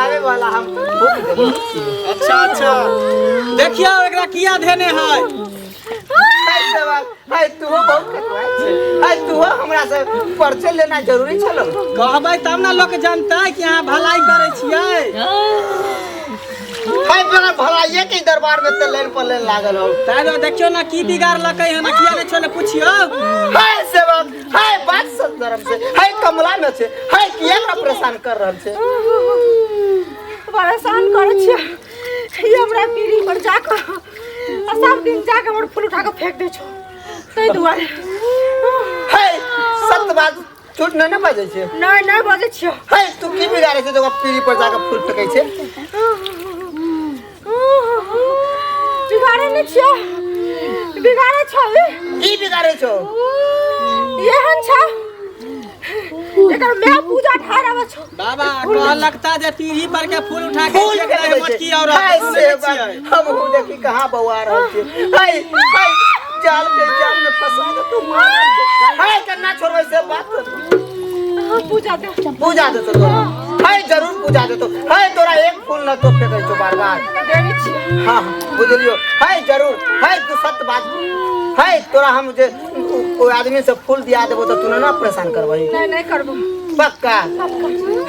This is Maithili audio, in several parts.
लगावे वाला हम भूत देबै छियै। अच्छा अच्छा, देखियौ एकरा किया धेने है। हाय सेवक, हाय तूहो बहुत खतवाइ छै। हाय तूहो हमरा से परिचय लेना जरूरी छलो। कहबै तब ने लोक जानतै कि अहाँ भलाई करै छियै। हाय बड़ा भलाइए के दरबार में ते लाइन पर लाइन लागल हो। ताहि दुआरे देखियौ ने की बिगाड़लकै हन, किया नहि छोड़ले पुछियौ। हाय सेवक, हाय बात सब धर्म से, हाय कमला में छै, हाय किया एकरा परेशान कर रहल छै? परेशान करै छियै ई हमरा पीढ़ी पर जाकऽ आ सब दिन जाकऽ हमर फूल उठा कऽ फेंक दै छौ, ताहि दुआरे। हाय सत्य बात झूठ नहि ने बाजै छै? नहि, नहि बजै छियौ। हाय तू की बिगाड़ै छै जे ओकरा पीढ़ी पर जाकऽ फूल फेकै छै? बिगाड़े नहि छियौ, बिगाड़े छौ ई। की बिगाड़ै छौ? एहन छौ एकर माय पूजा ठाढ़ आबै छौ। बाबा कहलक ता जे पीढ़ी पर के फूल उठा के फूल फेंक दै फेंकै मोटकी छै। औरत। हाय सुनै सेवक, छियै? हमहूँ देखी कहाँ बौआ रहल छी। हाय हाय जाल के जाल में फंसा के तू मार रहल छै। हाय केना छोड़बै से बात कर। हाँ, पूजा दे। पूजा देतो तोरा। हाय जरूर पूजा देतो। हाय तोरा एक फूल न तो फेंकै छौ बार बार। देने छियै। हाँ बुझलियो। हाय जरूर, हाय तू सत्य बात। हाय तोरा हम जे कोई आदमी से फूल दिया देबो तो तू ना परेशान करबही? नहि, नहि करबो। पक्का?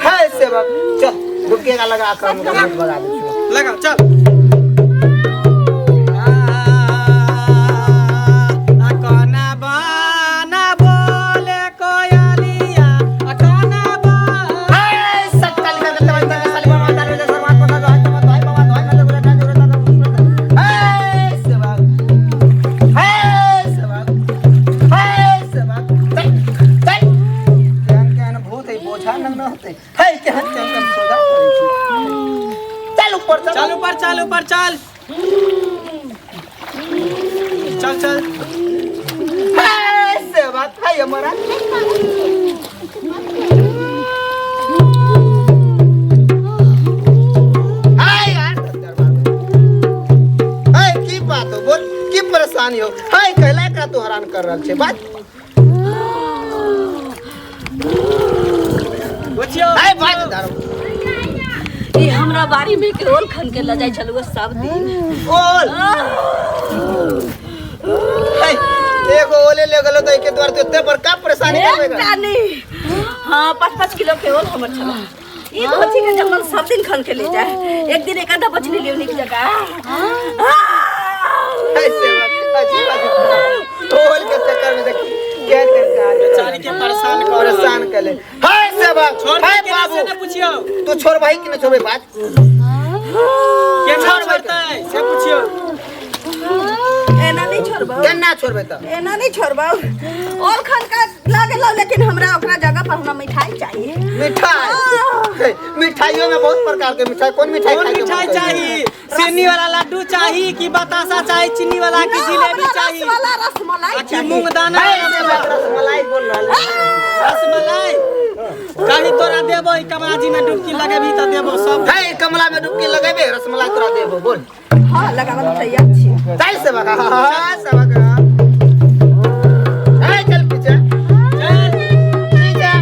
हाय सेवक, चल डुबकी का लगा कर हम भूत भगा दै छियौ। लगा चल। आ कोना बाना बोले कोयलिया, आ कोना बाना। हाय सत्ता लिखा के तबे तक साली बाबा तारे जैसे बात बता दो, हाय बाबा हाय बाबा हाय मतलब बोला ना। हाय सेवक, हाय सेवक, हाय सेवक, चल चल। केहन केहन भूत है बोझा न न होते। हाय केहन केहन केहन सोझा करै छी। चल ऊपर चल। चल ऊपर चल, ऊपर चल, चल चल। हाय सेवक, हाय हमारा। हाय यार दरबार में। हाय की बात हो, बोल की परेशानी हो? हाय कहला एकरा तू हैरान कर रहल छै बात। पुछियौ। हाय बात धर्म। ई हमरा बाड़ी में के ओल खन के ल जाइ छलु सब दिन। ओल? हाय एगो ओले ले गेलो त एके द्वार तो एते बड़का परेशानी करबे एकटा नहीं, हाँ 5-5 किलो के ओल हमर छला। ई धोती के जंगल सब दिन खन के ले जाए, एक दिन एक आधा बचली लियो निक जगह। हाय सेवक, अजीब अजीब ओल के चक्कर में देखी केहन केहन काज। बेचारी के परेशान कर रहल। परेशान कर ले। हाय सेवक, छोड़ हाय के ना बाबू से ने पुछियौ। तू छोड़बही कि न छोड़बही बात? केना छोड़बै? छोड़तै से पुछियौ। एना नहीं छोड़बौ। केना छोड़बै त? एना नहीं छोड़बौ। ओल खन का लागल, लेकिन हमरा ओकरा जगह पर हमरा मिठाई चाहिए। मिठाई? हे, मिठाइयों में बहुत प्रकार के मिठाई, कौन मिठाई कौन खाए के मन मिठाई करै छै? चाही? चीनी वाला लड्डू चाही कि बतासा चाही चीनी वाला कि ना, जिलेबी हमरा चाही रस वाला रसमलाई आ कि चाहिए। मूंग दाना? हे, सेवक, रसमलाई बोल रहल है। रसमलाई कहीं तोरा देबो, ई कमला जी में डुबकी लगेबी त देबो सब। हे, कमला में डुबकी लगेबे रसमलाई तोरा देबो, बोल। हाँ लगावल तैयार छी। चल सेवक, हाँ सेवक, हे चल पीछे। चल। पीछे।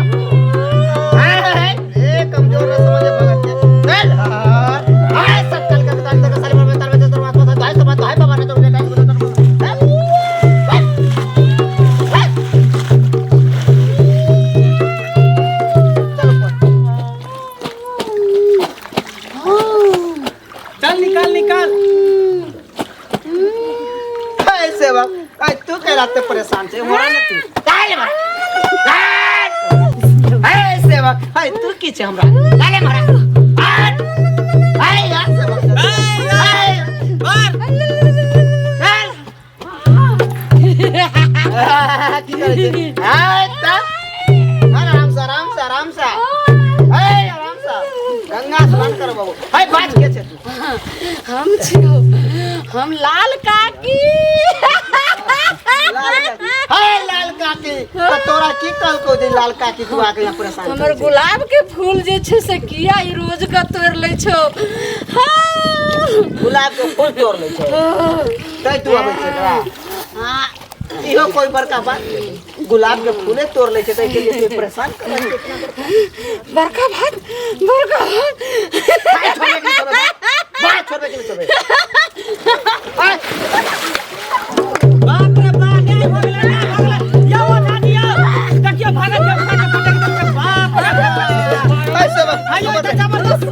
हे, हे, ए कमजोर न समझे भगत के। चल, हाँ हाय सत्कल के ताल तक सारी बाबा ताल बजे तोर बात हाय सब हाय बाबा ने तो बेटा बोले तो चल ऊपर। चल निकाल निकाल। हाय सेवक, आय तू के राते परेशान छे मोरा ने तू काहे मार। हाय सेवक, हाय तू की छे हमरा काहे मारा? हाय यार सेवक, हाय मार। चल की करै छे? हाय त आराम से, आराम से, आराम से, हाय आराम से गंगा स्नान कर बाबू। हाय बाज के छे तू? हम छियौ, हम लाल काकी। लाल काकी? हाय लाल काकी, त तोरा की कहलकौ जे लाल काकी तू आके यहाँ परेशान हमर करै छे? गुलाब के फूल जे छै से किया ई रोज के तोड़ लै छौ? हाँ। गुलाब के फूल तोड़ लै छै तै तू अबै छै एकरा? इहो कोई बड़का बात नहीं। गुलाब के फूले तोड़ ले छै, ताहि के लिए तू परेशान कर रहल छै इतना बड़का। बड़का भात, बड़का भात। भाई, छोड़बे कि नहीं छोड़बे? भाई, छोड़बे कि नहीं छोड़बे? आय, बाप रे बाप, नहीं भगले, नहीं भगले। यौ दादी यौ, देखियौ भागत यौ, भागत, भागत, भागत, बाप रे बाप। आय सेवक, आइयो तऽ जबरदस्त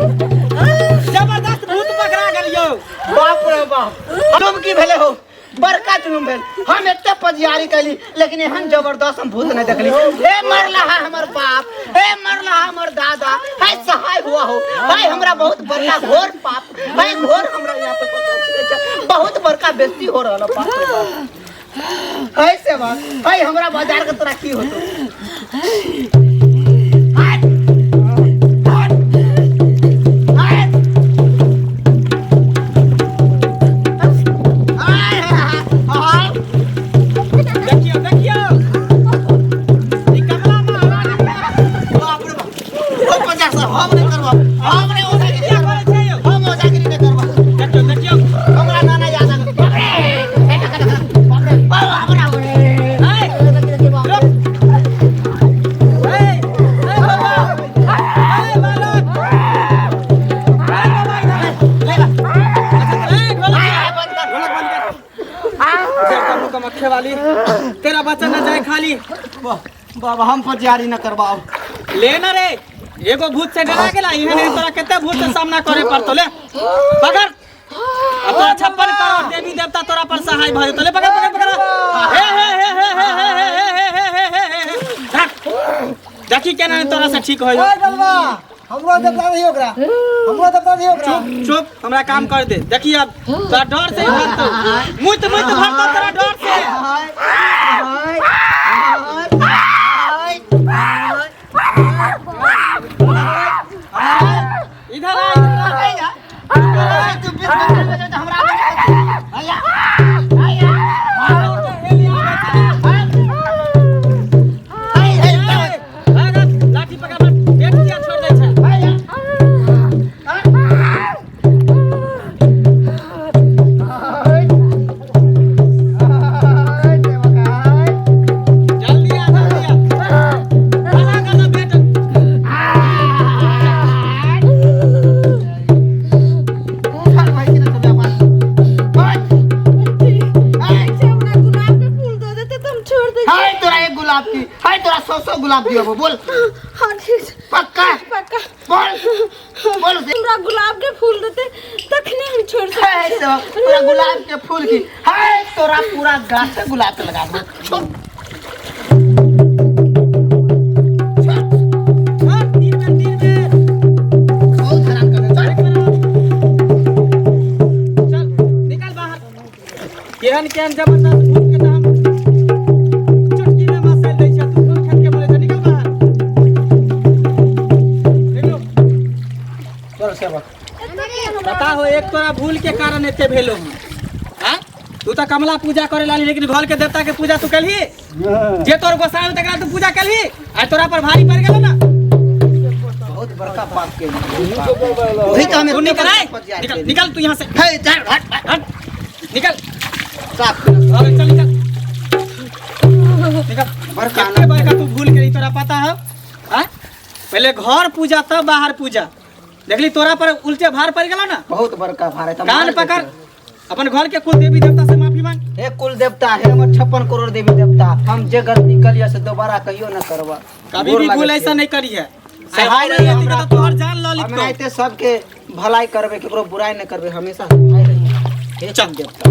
जबरदस्त भूत पकड़ा गेल यौ। बाप रे बाप, जुलुम की भेले हो, बड़का जुलुम भेल। हम एते पजियारी कैली लेकिन एहन जबरदस्त हम भूत नहीं देखली। हे मरला है हमर बाप, हे मरला है हमर दादा, हे सहाय हुआ हो भाई, हमरा बहुत बड़का घोर पाप भाई, घोर हमरा यहाँ पे पता चलै छै, बहुत बड़का बेइज्जती हो रहल है, बाप रे बाप। ऐसे बात भाई, हमरा बाजार के तोरा की होतो? हट, हट, हट। आय, आय, आय। देखियौ देखियौ, ई कमला महारानी। बाप रे बाप, ओ 50 हम नहीं करब, हम नहीं ओझागिरी किया करब। करै छै यौ? हम ओझागिरी नहीं करब। देखियौ देखियौ। हमरा नाना याद आ गेल। बाप रे, ए, टका, टका, बाप रे, बाप, हमरा रे। ऐ, रुक। ऐ, ऐ बाबा, ऐ बालक। ऐ बाबा इधर। ले ला। ऐ ढोलक। आय, बंद कर। ढोलक बंद कर। जय कमलू कमख्ये वाली, तेरा बच्चा न जाए खाली। बाबा, हम फौजियारी न करबाओ। ले ना रे, एगो भूत से डरा गेला, इहे नहीं तोरा कते भूत से सामना करे पड़तो। ले पकड़, अब तोरा 56 करोड़ देवी देवता तोरा पर सहाय भऽ जेतौ। ले पकड़ पकड़ पकड़। हे हे हे हे हे हे हे हे हे हे हे हे हे, धर। देखी केना ने तोरा से ठीक होय। ओए डलवा, हमरो देवता नहीं ओकरा, हमरो देवता नहीं ओकरा। चुप चुप, हमरा काम कर दे। देखी अब तोरा डर से ही भरतौ, मुत मुत भरतौ तोरा डर से। आय, आय, आय, आय, आय। इधर आ, इधर आ। आय, आय, तू बीच में चल जा, हमरा आय, आय, आय, आय, आय। लाठी पकड़, पेट किया छोड़ दै छै? आय, आय। जल्दी आ, जल्दी आ। भगा कर दो पेट। हमरा गुलाब के फूल दऽ देते तऽ हम छोड़ दै। हाय तोरा एक गुलाब की, हाय तोरा सौ सौ गुलाब दियो, बोल। हाँ, ठीक छै। पक्का? पक्का। बोल बोल। हमरा गुलाब के फूल देते तखने हम छोड़ सकै। हाय तो पूरा गुलाब के फूल की, हाय तोरा पूरा गाछ से गुलाब के लगा दो। छोड़। छोड़, तीन बेर, तीन बेर। बहुत हैरान कर दे, चल। चल निकल बाहर। केहन केहन जबरदस्त भूत के तऽ हम चुटकी में मसल दै छै, तू कोन खेत के बोलै छै? निकल बाहर, निकलो। चल सेवक। पता हो, एक तोरा भूल के कारण एते भेलो हूँ। आँय, तू तऽ कमला पूजा करे लाली, लेकिन घर के देवता के पूजा तू केलही? जे तोर गोसाई तकरा तू पूजा केलही, आ तोरा पर भारी पड़ गेलो ना। बहुत बड़का पाप के वही तो हमें तू निकल आए, निकल निकल तू यहाँ से। हे चल, हट हट। हट, निकल। साफ। अबे चल, निकल निकल। बड़का कते बड़का तू भूल गेली, तोरा पता है? आँय, पहले घर पूजा तब बाहर पूजा। देखली, तोरा पर उल्टे भार पड़ गेलो ना। बहुत बड़का भार है। कान पकड़, अपन घर के कुल देवी देवता से माफी मांग। हे कुल देवता, हे हमर 56 करोड़ देवी देवता, हम जे गलती कलिया से दोबारा कहियो न करबा। कभी भी भूल ऐसा नहीं करी है। सहाय रही रही हमरा। तो तोहर जान ल हम लिखतो। एनाहिते सबके भलाई करबे, केकरो बुराई न करबे, हमेशा सहाय रही। हे चल। कुल देवता।